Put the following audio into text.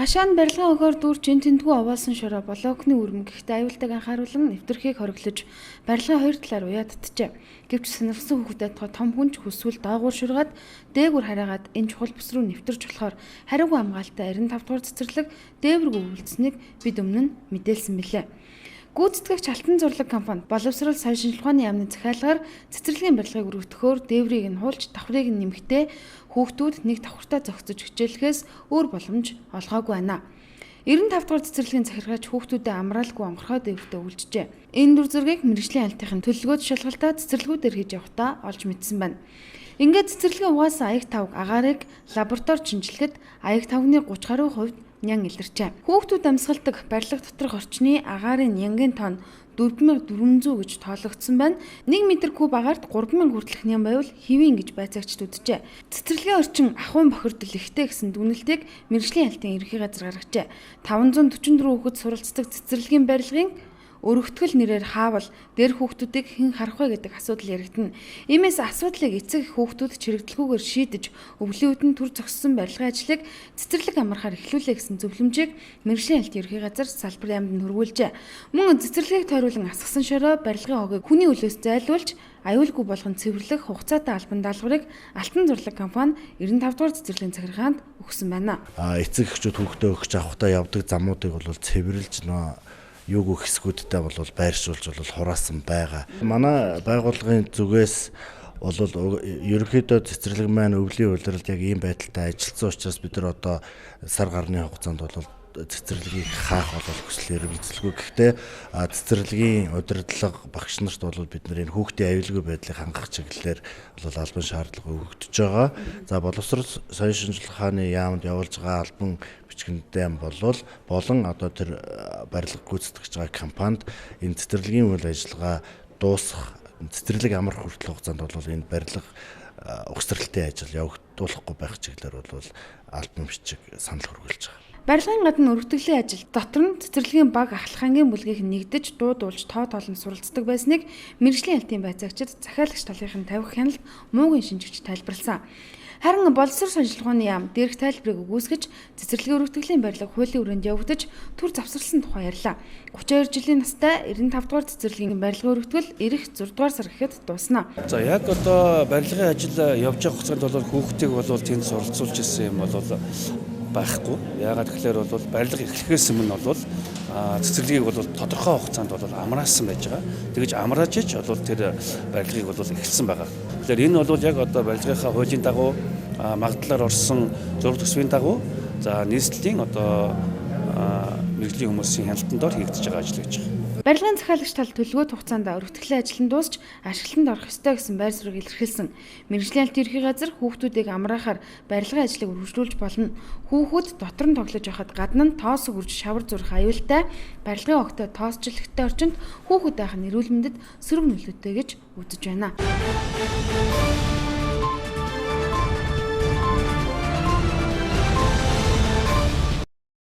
Хашаа нь барилгын охиор дүүрч энэ тэндгүү овоолсон шороо блокны үрмэн гэхдээ аюултайг анхааруулан нэвтрэхийг хориглож барилгын хоёр талаар уяа татжээ. Гэвч сонирхсан хүүхдэд том хүн ч хүсвэл доогуур шургаад дээгүүр хараагаад энэ чухал бүс рүү нэвтэрч болохоор хариугүй хамгаалалттай 95 дугаар цэцэрлэг дээвэргүй үйлдсэнийг бид өмнө нь мэдээлсэн билээ. Гүйцэтгэгч Алтан зурлаг компани боловсрол соёл шинжилгээ ухааны яамны захиалгаар цэцэрлэгийн барилгыг өргөтгөхөөр дээврийг нь хуулж давхрыг нь нэмэхдээ хүүхдүүд нэг давхартаа зогсож хичээлэхээс өөр боломж олгоогүй байна. 95 дугаар цэцэрлэгийн захиргаач хүүхдүүдэд амраалгүй онгорхой дээвртээ үлджээ. Энэ дүр зургийг мэргэжлийн алтынхын төлөвлөгөө шалгалтаа цэцэрлэгүүдээр хийж явахдаа олж мэдсэн байна. Ингээд цэцэрлэгийн угаасан аяг тавг агаарыг лаборатори шинжилгэхэд аяг тавгны 30 гаруй хувьд нян илэрчээ. Хүүхдүүд амьсгалдаг барилга доторх орчны агаарын нянгийн тон 4400 гэж тоологдсон байна. 1 метр куб агаарт 3000 хүртэлх нян байвал хэвийн гэж байцаагчд үзжээ. Цэцэрлэгийн орчин ахуйн бохирдол ихтэй гэсэн дүгнэлтийг мэргэжлийн алтын ерөнхий газар гаргажээ. 544 хүүхэд суралцдаг цэцэрлэгийн барилгын өргөтгөл нэрээр хаавал дэр хүүхдүүдийг хэн харах вэ гэдэг асуудал яригдана. Иймээс асуудлыг эцэг эх хүүхдүүд чирэгдэлгүйгээр шийдэж өвлийн үдэн төр зогссон барилгын ажлыг цэцэрлэг амархаар эхлүүлээ гэсэн зөвлөмжийг мэргэжлийн альт ерөнхий газар салбар яамд нь хүргүүлжээ. Мөн цэцэрлэгийг тойруулан асгасан шороо барилгын хогийг хүний өлөөс зайлуулж аюулгүй болгон цэвэрлэх хугацаатай албан даалгаврыг Алтан зурлаг компани 95 дугаар цэцэрлэгийн захиргаанд өгсөн байна. Эцэг эхчүүд хүүхдээ өгч авахдаа явдаг замуудыг бол цэвэрлж нөө юуг хэсгүүдтэй бол байршуулж бол хураасан байгаа. Манай байгууллагын зүгээс бол ерөнхийдөө цэцэрлэг маань өвлийн улиралд яг ийм байдалтай ажилласан учраас бид нар одоо сар гарны хугацаанд бол цэцэрлэгийг хаах бол хүсэл эрмэлзэлгүй. Гэхдээ цэцэрлэгийн удирдлага багш нарт бол бид нар энэ хүүхдийн аюулгүй байдлыг хангах чиглэлээр бол албан шаардлага өгөгдөж байгаа. За боловсрол соёл шинжилгээ ухааны яамд явуулж байгаа албан бичгэндээ болвол болон одоо тэр барилга гүйцэтгэж байгаа компанид энэ цэцэрлэгийн үйл ажиллагаа дуусах цэцэрлэг амрах хүртэл хугацаанд бол энэ барилга угсралтын ажил явагдуулахгүй байх чиглэлээр бол албан бичиг санал хүргүүлж байгаа. Барилгын гадна өргөтгөлийн ажил дотор нь цэцэрлэгийн баг ахлах ангийн бүлгийнх нь нэгдэж дуудуулж тоо тоолон суралцдаг байсныг мэргэжлийн алтын байцаагчид захиалагч талынхын тавих хяналт муугийн шинжигч тайлбарласан. Харин боловсрол шинжилгээний яам дээрх тайлбарыг үгүйсгэж цэцэрлэгийн өргөтгөлийн барилга хуулийн хүрээнд явагдаж төр завсарласан тухай ярьлаа. 32 жилийн настай 95 дугаар цэцэрлэгийн барилгын өргөтгөл ирэх 6 дугаар сар гэхэд дууснаа. За яг одоо барилгын ажил явж байгаа хугацаанд бол хүүхдийг бол тэнд суралцуулж ирсэн юм бол байхгүй. Яагаад гэхээр бол барилга эхлэхээс өмнө бол цэцэрлэгийг бол тодорхой хугацаанд бол амраасан байж байгаа. Тэгэж амрааж ич бол тэр барилгыг бол эхэлсэн байгаа. Тэгэхээр энэ бол яг одоо барилгынхаа хуулийн дагуу магадлалаар орсон зураг төсвийн дагуу за нийслэлийн одоо мэргэжлийн хүмүүсийн хяналтанд дор хийгдэж байгаа ажил гэж байгаа. Барилгын захиалагч тал төлөвлөгөө хугацаанд өргөтгөлийн ажил нь дуусч ашиглалтанд орох ёстой гэсэн байр суурийг илэрхийлсэн. Мэргэжлийн алт ерөнхий газар хүүхдүүдийг амраахаар барилгын ажлыг үргэлжлүүлж болно. Хүүхүүд дотор нь тоглож байхад гадна нь тоосог үрж шавар зурх аюултай барилгын огтой тоосчлогтой орчинд хүүхэд байх нь эрүүл мэндэд сөрөг нөлөөтэй гэж үзэж байна.